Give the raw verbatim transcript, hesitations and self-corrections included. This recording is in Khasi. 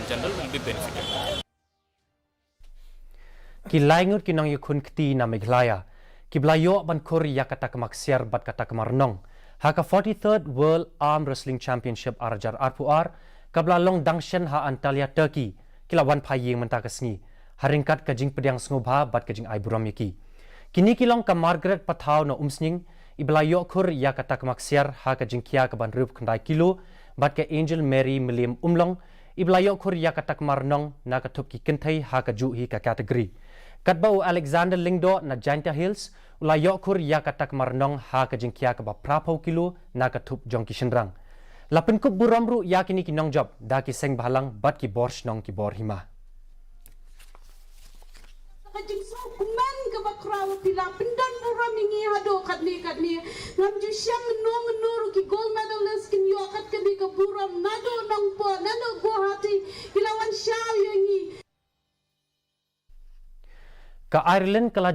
General will be benefited. Ki lai ngut ki nongïakhun kti na Meghalaya kiba la ïoh ban khur ïa ka takma ksiar bad ka takma rnong ha ka forty-third World Arm Wrestling Championship ar hajar arphew ar kaba la long dang shen ha Antalya, Turkey, ki la wan phai ïing mynta ka sngi ha ryngkat ka jingpdiang sngewbha bad ka jingai burom ïa ki. Kine ki long ka Margaret Pathaw na Umsning iba la ïoh khur ïa ka takma ksiar ha ka jingkhia ka ban hynriew khyndai kilo bad ka Angel Mary Mylliam Umlong iba la ïoh khur ïa ka takma rnong na ka thup ki kynthei ha ka juh hi ka category. Katba u Alexander Lyngdoh na Jaintia Hills u la ïoh khur ïa ka takma rnong ha ka jingkhia kaba phraphew kilo na ka thup jong ki shynrang. La pynkup burom ruh ïa kine ki nongjop da ki seng bhalang bad ki bor shnong ki bor hima. Ka jingsngewkmen kaba khraw phi la pyndon burom ïa ngi haduh katne katne. Ngam ju shem mynno mynno ruh ki gold medalist kin ïoh kat kane ka burom naduh Nongpoh, naduh Guwahati, ki la wan shaw ïa ngi. Ka Ireland ka la